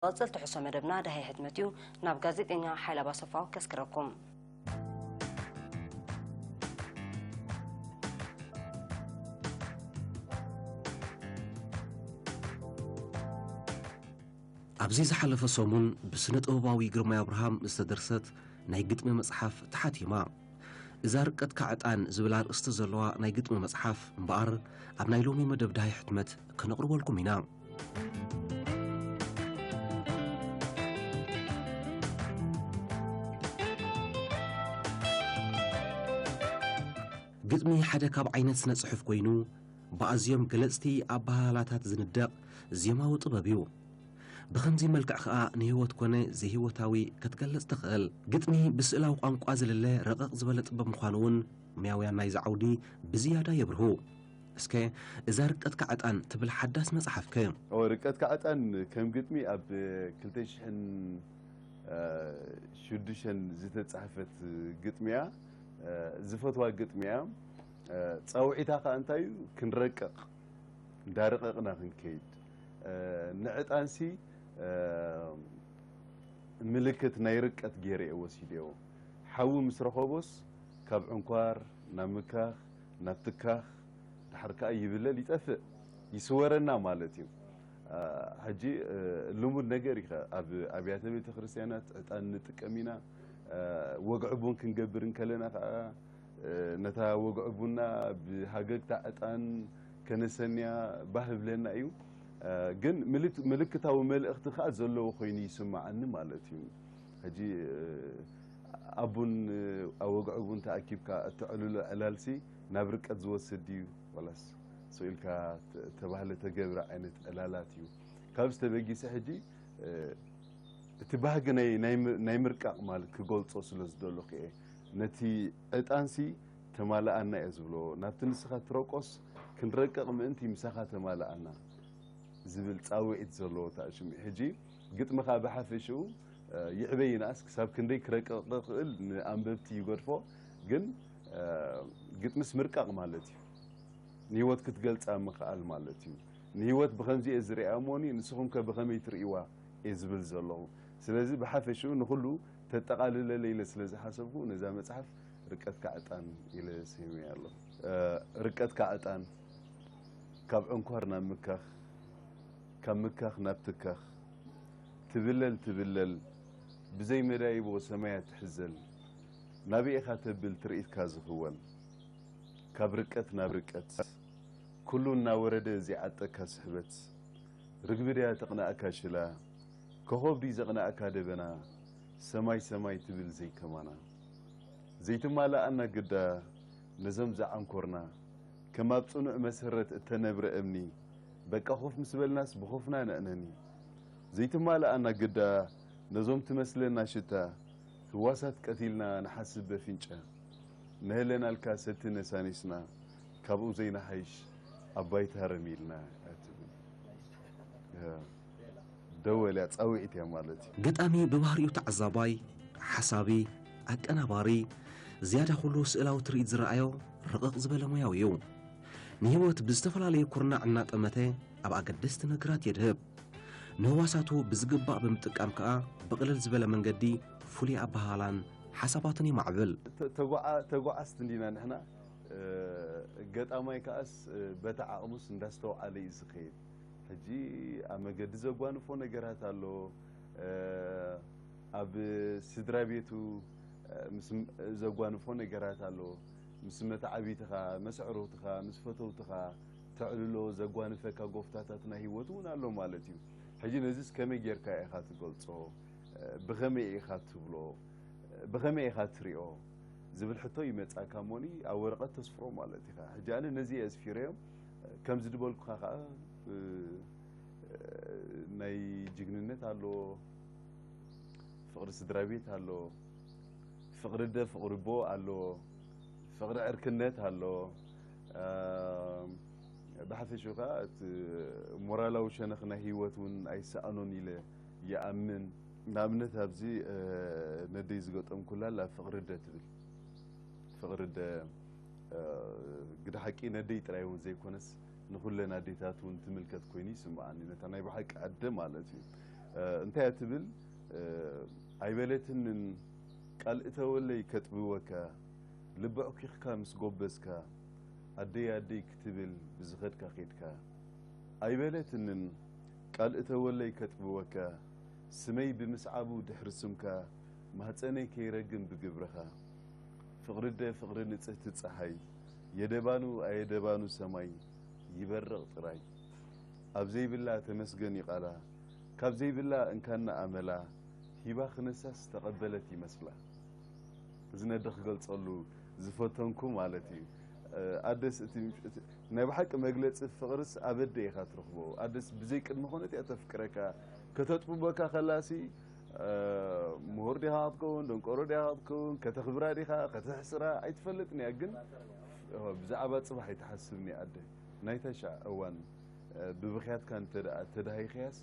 ዝቐጽል ትሕሶ መደብና ደሃይ ሕትመት እዩ። ናብ ጋዜጠኛ ሓይለ ኣባሰፋው ከስክረኩም። ኣብዚ ዝሓለፈ ሰሙን ብስነ ጥበባዊ ግርማይ ኣብርሃም ዝተደርሰት ናይ ግጥሚ መጽሓፍ ተሓቲማ። እዛ ርቀትካ ዕጣን ዝብል ኣርእስቲ ዘለዋ ናይ ግጥሚ መጽሓፍ እምበኣር ኣብ ናይ ሎሚ መደብ ደሃይ ሕትመት ከነቕርበልኩም ኢና። ግጥሚ ሓደ ካብ ዓይነት ስነ ጽሑፍ ኮይኑ፣ ብኣዝዮም ገለጽቲ ኣበሃህላታት ዝንደቕ ዜማዊ ጥበብ እዩ። ብኸምዚ መልክዕ ከኣ ንህይወት ኮነ ዘይህይወታዊ ክትገልጽ ትኽእል። ግጥሚ ብስእላዊ ቋንቋ ዝልለ ረቐቕ ዝበለ ጥበብ ምዃኑ እውን ሙያውያን ናይዚ ዓውዲ ብዝያዳ የብርሁ። እስከ እዛ ርቀትካ ዕጣን ትብል ሓዳስ መጽሓፍከ? ኦ፣ ርቀትካ ዕጣን ከም ግጥሚ ኣብ ክልተ ሽሕን ሽዱሽተን ዝተጻሕፈት ግጥሚያ፣ ዝፈትዋ ግጥሚያ። ጻውዒታ ከኣ እንታይ እዩ? ክንረቅቕ፣ እንዳረቐቕና ክንከይድ። ንዕጣንሲ ምልክት ናይ ርቀት ገይረ እየ ወሲደዮ። ሓዊ ምስ ረኸቦስ ካብ ዕንኳር ናብ ምካኽ፣ ናብ ትካኽ፣ ድሓር ከኣ ይብለል ይጠፍእ፣ ይስወረና ማለት እዩ። ሕጂ ልሙድ ነገር እዩ። ኣብ ኣብያተ ቤተ ክርስቲያናት ዕጣን ንጥቀም ኢና። ወግዒ ቡን ክንገብር እንከለና ከኣ ነታ ወግዒ ቡና ብሃገግታ ዕጣን ከነሰንያ ባህ ይብለና እዩ። ግን ምልክታዊ መልእኽቲ ከኣ ዘለዎ ኮይኑ ይስምዓኒ ማለት እዩ። ሕጂ ኣብ ቡን፣ ኣብ ወግዒ ቡን ተኣኪብካ እተዕልሎ ዕላልሲ ናብ ርቀት ዝወስድ ድዩ? ዋላስ ስቕ ኢልካ ተባህለ ተገብረ ዓይነት ዕላላት እዩ? ካብዚ ተበጊሰ ሕጂ እቲ ባህጊ ናይ ምርቃቕ ማለት ክገልጾ ስለ ዝደለኹ እየ። ነቲ ዕጣንሲ ተማልኣና እየ ዝብሎ። ናብቲ ንስኻ ትረቆስ ክንረቅቕ ምእንቲ ምሳኻ ተማልኣና ዝብል ጻውዒት ዘለዎ ተኣሽሙ እዩ። ሕጂ ግጥምኻ ብሓፈሽኡ ይዕበ ይንኣስ ክሳብ ክንደይ ክረቅቕ ክእል ንኣንበብቲ ይገድፎ። ግን ግጥምስ ምርቃቕ ማለት እዩ። ንህይወት ክትገልጻ ምኽኣል ማለት እዩ። ንህይወት ብኸምዚ እየ ዝሪኣ እሞኒ ንስኹም ከ ብኸመይ ትርእይዋ እየ ዝብል ዘለኹ። ስለዚ ብሓፈሽኡ ንኹሉ ተጠቓልለለ ኢለ ስለ ዝሓሰብኩ ነዛ መጽሓፍ ርቀትካ ዕጣን ኢለ ሰይመያ ኣለኹ። ርቀትካ ዕጣን ካብ ዕንኳር ናብ ምካኽ፣ ካብ ምካኽ ናብ ትካኽ፣ ትብለል ትብለል ብዘይ መዳይቦ ሰማያ ትሕዘል። ናበይ ኢኻ ተብል ትርኢትካ ዝኽወል? ካብ ርቀት ናብ ርቀት ኩሉ እናወረደ ዘይዓጠካ ስሕበት። ርግቢ ድያ ተቕናእካ ሽላ፣ ኮኾብ ድዩ ዘቕናእካ ደበና፣ ሰማይ ሰማይ ትብል ዘይከማና። ዘይትማልኣና ግዳ ነዞም ዝዓንኮርና፣ ከም ኣብ ጽኑዕ መሰረት እተነብረ እምኒ፣ በቃ ኮፍ ምስ በልናስ ብኾፍና ነዕነኒ። ዘይትማልኣና ግዳ ነዞም ትመስለና ሽታ፣ ህዋሳት ቀቲልና ንሓስብ በፍንጫ። ነህለናልካ ሰቲ ነሳኒስና፣ ካብኡ ዘይንሓይሽ ኣብ ባይታ ረሚልና እያ ትብል። ያ፣ ደወል እያ፣ ጻውዒት እያ ማለት እዩ። ገጣሚ ብባህሪኡ ተዓዛባይ፣ ሓሳቢ፣ ኣቀናባሪ፣ ዝያዳ ኩሉ ስእላዊ ትርኢት ዝረኣዮ ርቕቕ ዝበለ ሞያዊ እዩ። ንህይወት ብዝተፈላለየ ኩርናዕ እናጠመተ ኣብ ኣገደስቲ ነገራት የድህብ። ንህዋሳቱ ብዝግባእ ብምጥቃም ከኣ ብቕልል ዝበለ መንገዲ ፍሉይ ኣበሃህላን ሓሳባትን የማዕብል። ተ-፣ ተጓዓ-፣ ተጓዓዝቲ እንዲና ንሕና። እ፣ ገጣማይ ከኣስ፣ እ፣ በታ ዓቕሙስ እንዳስተውዓለ እዩ ዝኸይድ። ሕጂ ኣብ መገዲ ዘጓንፎ ነገራት ኣሎ፣ እ፣ ኣብ ስድራ ቤቱ፣ እ፣ ምስ ም-፣ ዘጓንፎ ነገራት ኣሎ። ምስ መተዓቢትኻ፣ ምስ ኣዕሩኽትኻ፣ ምስ ፈተውትኻ ተዕልሎ ዘጓንፈካ ጎፍታታት ናይ ህይወት እውን ኣሎ ማለት እዩ። ሕጂ ነዚስ ከመይ ጌርካ ኢኻ ትገልጾ? ብኸመይ ኢኻ ትብሎ? ብኸመይ ኢኻ ትሪኦ? ዝብል ሕቶ ይመጻካ እሞኒ ኣብ ወረቐት ተስፍሮ ማለት ኢኻ። ሕጂ ኣነ ነዚ እየ ኣስፊረዮም። ከምዚ ዝበልኩኻ ከኣ፣ እ፣ ናይ ጅግንነት ኣሎ፣ ፍቕሪ ስድራ ቤት ኣሎ፣ ፍቕሪ ኣደ ፍቕሪ ኣቦ ኣሎ፣ ፍቕሪ ዕርክነት ኣሎ። እ፣ ብሓፈሽኡ ከኣ እቲ ሞራላዊ ሸነኽ ናይ ህይወት እውን ኣይሰኣኖን ኢለ ይኣምን። ንኣብነት ኣብዚ፣ እ፣ ነደይ ዝገጠምኩላ ኣላ ፍቕሪ ኣደ ትብል። ፍቕሪ ኣደ፣ እ፣ ግደ ሓቂ ነደይ ጥራይ እውን ዘይኮነስ ንኹለን ኣዴታት እውን ትምልከት ኮይኑ ይስምዓኒ። ነታ ናይ ብሓቂ ኣደ ማለት እዩ። እንታይ እያ ትብል? ኣይበለትንን ቃል እተወለይ ከጥብወካ፣ ልቢ ኣኩኽካ ምስ ጎበዝካ፣ ኣደይ ኣደይ ክትብል ብዝኸድካ ኬድካ። ኣይበለትንን ቃል እተወለይ ከጥብወካ፣ ስመይ ብምስዓቡ ድሕሪ ስምካ፣ ማህፀነይ ከይረግም ብግብርኻ። ፍቕሪ ኣደ ፍቕሪ ንጽህቲ ጸሓይ፣ የደባኑ ኣየደባኑ ሰማይ ይበርቕ ጥራይ። ኣብ ዘይብላ ተመስገን ይቓላ፣ ካብ ዘይብላ እንካና ኣመላ፣ ሂባ ክነሳስ ተቐበለት ይመስላ። እዚ ነደ ክገልጸሉ ዝፈተንኩ ማለት እዩ። ኣደስ እቲ ናይ ብሓቂ መግለጺ ፍቕርስ ኣብ ኣደ ኢኻ ትረኽቦ። ኣደስ ብዘይ ቅድመ ኩነት እያ ተፍቅረካ። ከተጥብበካ ከላሲ ምሁር ዲኻ ክትከውን፣ ደንቆሮ ዲኻ ክትከውን፣ ከተኽብራ ዲኻ ከተሕስራ ኣይትፈልጥን እያ። ግን ብዛዕባ ጽባሕ ኣይትሓስብን እያ ኣደ። ናይታ ሻዕ እዋን ብብኽያትካ እንተ ደኣ ተዳሂኽያስ፣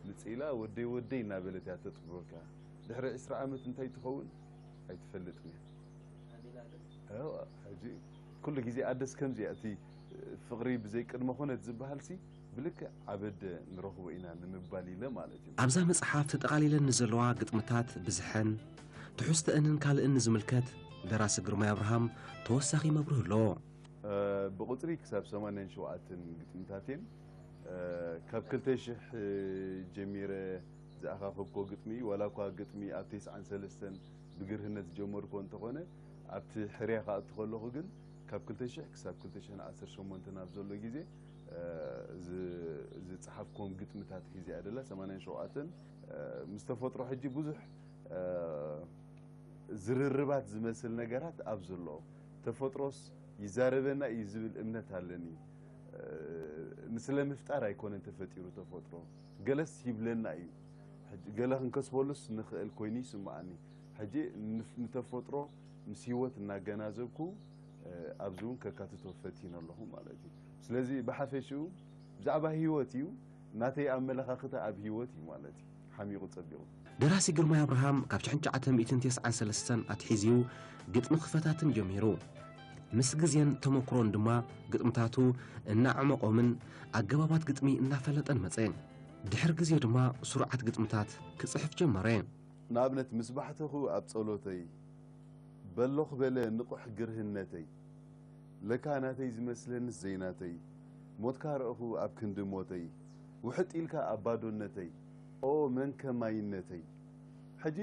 ምጽኢላ ወደይ ወደይ እናበለት እያ ተጥብበካ። ድሕሪ ዕስራ ዓመት እንታይ ትኸውን ኣይትፈልጥን እያ። ሕጂ ኩሉ ግዜ ኣደስ ከምዚ እያ። እቲ ፍቕሪ ብዘይ ቅድመ ኩነት ዝበሃልሲ ብልክዕ ኣብ ኣደ ንረኽቦ ኢና ንምባል ኢለ ማለት እዩ። ኣብዛ መጽሓፍ ተጠቓሊለን ንዘለዋ ግጥምታት ብዝሐን ትሕዝተአንን ካልእን ንዝምልከት ደራሲ ግርማይ ኣብርሃም ተወሳኺ መብርሂ ኣለዎ። ብቑጽሪ ክሳብ ሰማንያን ሸውዓተን ግጥምታት እየን። ካብ ክልተ ሽሕ ጀሚረ ዝኣኻኸብኮ ግጥሚ እዩ። ዋላ እኳ ግጥሚ ኣብ ተስዓን ሰለስተን ብግርህነት ዝጀመርኮ እንተኾነ፣ ኣብቲ ሕርያ ክኣቱ ከለኹ ግን ካብ ክልተ ሽሕ ክሳብ ክልተ ሽሕን ዓሰርተ ሸሞንተን ኣብ ዘሎ ግዜ ዝጸሓፍኮም ግጥምታት ሒዘ እያ ደላ። ሰማንያን ሸውዓተን ምስ ተፈጥሮ ሕጂ ብዙሕ ዝርርባት ዝመስል ነገራት ኣብ ዘሎ፣ ተፈጥሮስ ይዛረበና እዩ ዝብል እምነት ኣለኒ። ንስለ ምፍጣር ኣይኮነን ተፈጢሩ ተፈጥሮ፣ ገለስ ይብለና እዩ። ገለ ክንከስበሉስ ንኽእል ኮይኑ ይስምዓኒ። ሕጂ ንተፈጥሮ ምስ ህይወት እናገናዘብኩ ኣብዚ እውን ከካትቶ ፈቲነ ኣለኹ ማለት እዩ። ስለዚ ብሓፈሽኡ ብዛዕባ ህይወት እዩ፣ ናተይ ኣመለኻኽታ ኣብ ህይወት እዩ ማለት እዩ ሓሚቑ ጸቢቑ። ደራሲ ግርማይ ኣብርሃም ካብ ሽሕን ትሽዓተ ሚእትን ተስዓን ሰለስተን ኣትሒዝዩ ግጥሚ ክፈታትን ጀሚሩ። ምስ ግዜን ተመክሮን ድማ ግጥምታቱ እናዓመቖምን ኣገባባት ግጥሚ እናፈለጠን መጸ። ድሕሪ ግዜ ድማ ስሩዓት ግጥምታት ክጽሕፍ ጀመረ። ንኣብነት ምስ ባሕተኹ ኣብ ጸሎተይ በሎኽ በለ ንቑሕ ግርህነተይ፣ ለካ ናተይ ዝመስለንስ ዘይናተይ፣ ሞትካ ረእኹ ኣብ ክንዲ ሞተይ፣ ውሕጥ ኢልካ ኣብ ባዶነተይ፣ ኦ መንከማይነተይ። ሕጂ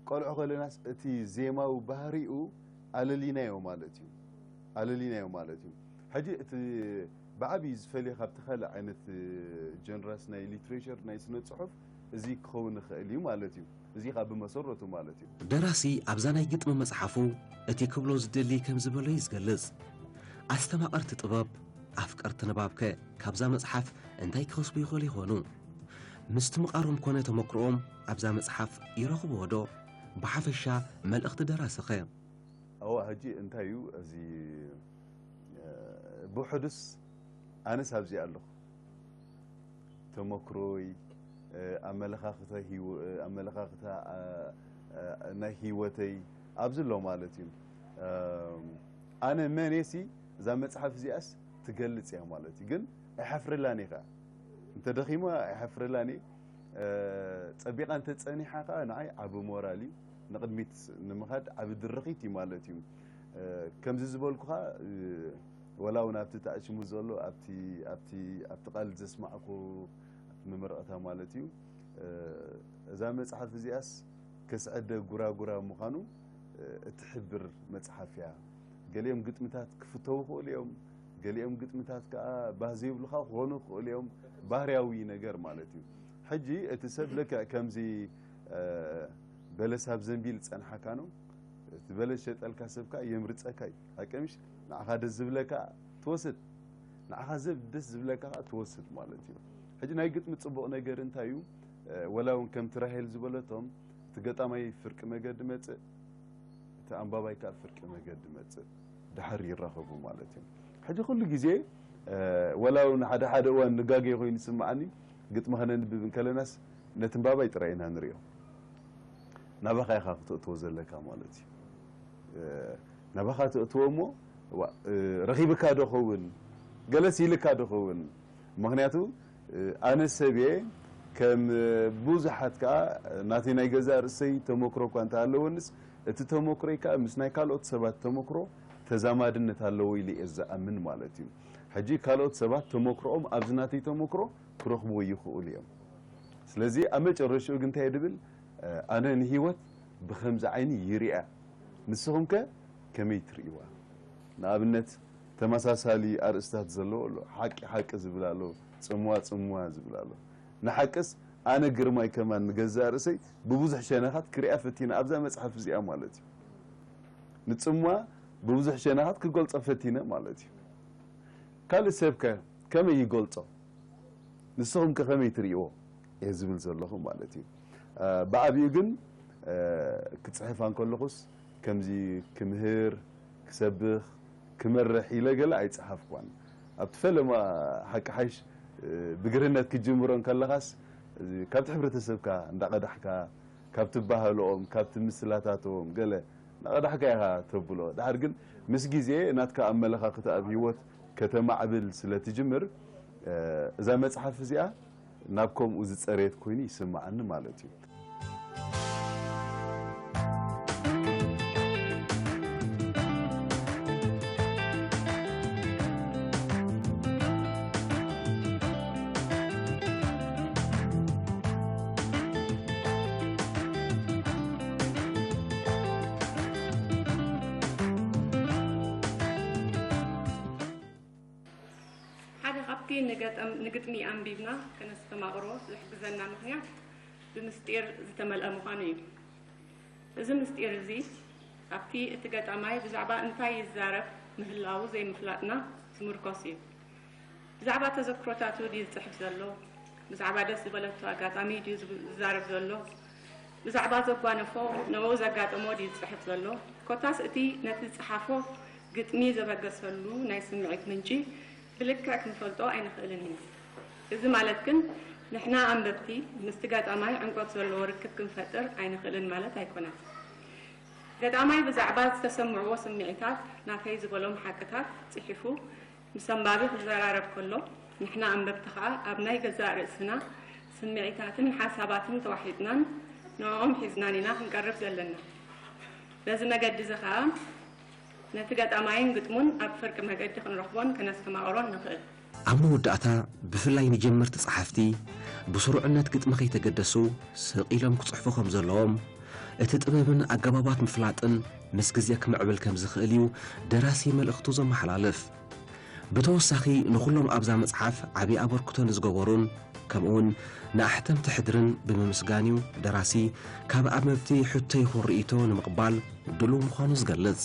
ቆልዑ ከለናስ እቲ ዜማዊ ባህሪኡ ኣለሊናዮ ማለት እዩ። ኣለሊናዮ ማለት እዩ። ሕጂ እቲ ብዓብዩ ዝፈልየ ካብቲ ካልእ ዓይነት ጀንራስ ናይ ሊትሬቸር ናይ ስነ ጽሑፍ እዚ ክኸውን ይኽእል እዩ ማለት እዩ። እዚ ኸኣ ብመሰረቱ ማለት እዩ። ደራሲ ኣብዛ ናይ ግጥሚ መጽሓፉ እቲ ክብሎ ዝደሊ ከም ዝበሎ እዩ ዝገልጽ። ኣስተማቐርቲ ጥበብ፣ ኣፍቀርቲ ንባብከ ካብዛ መጽሓፍ እንታይ ክኸስቡ ይኽእሉ ይኾኑ? ምስቲ ምቓሮም ኮነ ተመክሮኦም ኣብዛ መጽሓፍ ይረኽብዎ ዶ? ብሓፈሻ መልእኽቲ ደራስኸ? እዋ፣ ሕጂ እንታይ እዩ እዚ፣ እ፣ ብውሕዱስ ኣነስ ኣብዚ ኣለኹ። ተመክሮይ፣ እ፣ ኣመለኻኽታ ህይወ-፣ እ፣ ኣመለኻኽታ፣ እ፣ እ፣ ናይ ህይወተይ ኣብዚ ኣሎ ማለት እዩ። እ፣ ኣነ መን እየ ሲ እዛ መጽሓፍ እዚኣስ ትገልጽ እያ ማለት እዩ። ግን ኣይሓፍረላን እየ ኸኣ። እንተ ደኺመ ኣይሓፍረላን እየ። እ፣ ጸቢቓ እንተ ጸኒሓ ኸኣ ንዓይ ዓቢ ሞራል እዩ። ንቕድሚት ንምኻድ ዓቢ ድርኺት እዩ ማለት እዩ። እ፣ ከምዚ ዝበልኩኻ፣ እ፣ ወላ እውን ኣብቲ ተኣሽሙ ዘሎ፣ ኣብቲ፣ ኣብቲ፣ ኣብቲ ቃል ዘስማዕኩ፣ ኣብቲ መመረቕታ ማለት እዩ። እ፣ እዛ መጽሓፍ እዚኣስ ከስዐደ ጉራጉራ ምዃኑ፣ እ፣ እትሕብር መጽሓፍ እያ። ገሊኦም ግጥምታት ክፍተው ይኽእሉ እዮም፣ ገሊኦም ግጥምታት ከኣ ባህ ዘይብሉኻ ክኾኑ ይኽእሉ እዮም። ባህርያዊ ነገር ማለት እዩ። ሕጂ እቲ ሰብ ልክዕ ከምዚ፣ እ፣ በለስ ኣብ ዘንቢል ዝጸንሓካ ነው። እቲ በለስ ሸጠልካ ሰብ ከኣ የምርጸካ እዩ። ሓቂ ምሽ? ንዓኻ ደስ ዝብለካ ትወስድ፣ ንዓኻ ዘብ-፣ ደስ ዝብለካ ከኣ ትወስድ ማለት እዩ። ሕጂ ናይ ግጥሚ ጽቡቕ ነገር እንታይ እዩ? እ፣ ወላ እውን ከምቲ ራሄል ዝበለቶም፣ እቲ ገጣማይ ፍርቂ መገዲ መጽእ፣ እቲ ኣንባባይ ከኣ ፍርቂ መገዲ መጽእ፣ ድሓር ይራኸቡ ማለት እዩ። ሕጂ ኩሉ ግዜ፣ እ፣ ወላ እውን ሓደ ሓደ እዋን ንጋገ ኮይኑ ይስምዓኒ፣ ግጥሚ ከነንብብ እንከለናስ ነቲ ኣንባባይ ጥራይ ኢና ንሪኦ። ናባኻ ኢኻ ክተእትዎ ዘለካ ማለት እዩ። እ፣ ናባኻ ተእትዎ እሞ፣ ዋ፣ እ፣ ረኺብካ ዶ ኸውን? ገለስ ኢልካ ዶ ኸውን? ምኽንያቱ፣ እ፣ ኣነ ሰብ እየ፣ ከም ብዙሓት ከኣ ናተይ ናይ ገዛእ ርእሰይ ተመክሮ እኳ እንተሃለወንስ፣ እቲ ተመክሮይ ከኣ ምስ ናይ ካልኦት ሰባት ተመክሮ ተዛማድነት ኣለዎ ኢለ እየ ዝኣምን ማለት እዩ። ሕጂ ካልኦት ሰባት ተመክሮኦም ኣብዚ ናተይ ተመክሮ ክረኽብዎ ይኽእሉ እዮም። ስለዚ ኣብ መጨረሽኡ ግን እንታይ እየ ድብል? ኣነ ንህይወት ብኸምዚ ዓይኒ ይሪኣ። ንስኹም ከ ከመይ ትርእይዋ? ንኣብነት ተመሳሳሊ ኣርእስታት ዘለዎ ኣሎ። ሓቂ ሓቂ ዝብል ኣሎ፣ ጽምዋ ጽምዋ ዝብል ኣሎ። ንሓቅስ ኣነ ግርማይ ከማን ንገዛእ ርእሰይ ብብዙሕ ሸነኻት ክሪኣ ፈቲነ ኣብዛ መጽሓፍ እዚኣ ማለት እዩ። ንጽምዋ ብብዙሕ ሸነኻት ክገልጾ ፈቲነ ማለት እዩ። ካልእ ሰብከ ከመይ ይገልጾ? ንስኹም ከ ከመይ ትርእይዎ? እየ ዝብል ዘለኹ ማለት እዩ። እ፣ ብዓቢኡ ግን፣ እ፣ ክጽሕፍ እንከለኹስ ከምዚ ክምህር፣ ክሰብኽ፣ ክመርሕ ኢለ ገለ ኣይጸሓፍኳን። ኣብቲ ፈለማ ሓቂ ሓይሽ፣ እ፣ ብግርህነት ክትጅምሮ እንከለኻስ፣ እዚ ካብቲ ሕብረተሰብካ እንዳቐዳሕካ፣ ካብቲ ባህልኦም፣ ካብቲ ምስላታቶም ገለ እናቐዳሕካ ኢኻ ተብሎ። ድሓር ግን ምስ ግዜ ናትካ ኣመለኻኽታ ኣብ ህይወት ከተማዕብል ስለ ትጅምር፣ እ፣ እዛ መጽሓፍ እዚኣ ናብ ከምኡ ዝጸረየት ኮይኑ ይስምዓኒ ማለት እዩ። ሓደ ካብቲ ንገጠም-፣ ንግጥሚ ኣንቢብና ከነስተማቕሮ ዝሕግዘና ምኽንያት ብምስጢር ዝተመልአ ምዃኑ እዩ። እዚ ምስጢር እዚ ኣብቲ እቲ ገጣማይ ብዛዕባ እንታይ ይዛረብ ምህላዉ ዘይምፍላጥና ዝምርኮስ እዩ። ብዛዕባ ተዘክሮታቱ ድዩ ዝጽሕፍ ዘሎ? ብዛዕባ ደስ ዝበለቶ ኣጋጣሚ ድዩ ዝብ-፣ ዝዛረብ ዘሎ? ብዛዕባ ዘጓነፎ ንዕኡ ዘጋጠሞ ድዩ ዝጽሕፍ ዘሎ? ኮታስ እቲ ነቲ ዝጸሓፎ ግጥሚ ዘበገሰሉ ናይ ስምዒት ምንጪ ብልክዕ ክንፈልጦ ኣይንኽእልን ኢና። እዚ ማለት ግን ንሕና ኣንበብቲ ምስቲ ገጣማይ ዕምቆት ዘለዎ ርክብ ክንፈጥር ኣይንኽእልን ማለት ኣይኮነን። ገጣማይ ብዛዕባ ዝተሰምዕዎ ስምዒታት ናተይ ዝበሎም ሓቅታት ጽሒፉ ምስ ኣንባቢ ክዘራረብ ከሎ፣ ንሕና ኣንበብቲ ከኣ ኣብ ናይ ገዛእ ርእስና ስምዒታትን ሓሳባትን ተዋሒጥናን ንዕኦም ሒዝናን ኢና ክንቀርብ ዘለና። በዚ መገዲ እዚ ከኣ ነቲ ገጣማይን ግጥሙን ኣብ ፍርቂ መገዲ ክንረኽቦን ከነስተማቕሮን ንኽእል። ኣብ መወዳእታ፣ ብፍላይ ንጀመርቲ ጸሓፍቲ፣ ብስሩዕነት ግጥሚ ከይተገደሱ ስቕ ኢሎም ክጽሕፉ ከም ዘለዎም፣ እቲ ጥበብን ኣገባባት ምፍላጥን ምስ ግዜ ክምዕብል ከም ዝኽእል እዩ ደራሲ መልእኽቱ ዘመሓላልፍ። ብተወሳኺ፣ ንኹሎም ኣብዛ መጽሓፍ ዓቢ ኣበርክቶ ንዝገበሩን ከምኡውን ንኣሕተምቲ ሕድርን ብምምስጋን እዩ ደራሲ ካብ ኣንበብቲ ሕቶ ይኹን ርእይቶ ንምቕባል ድሉው ምዃኑ ዝገልጽ።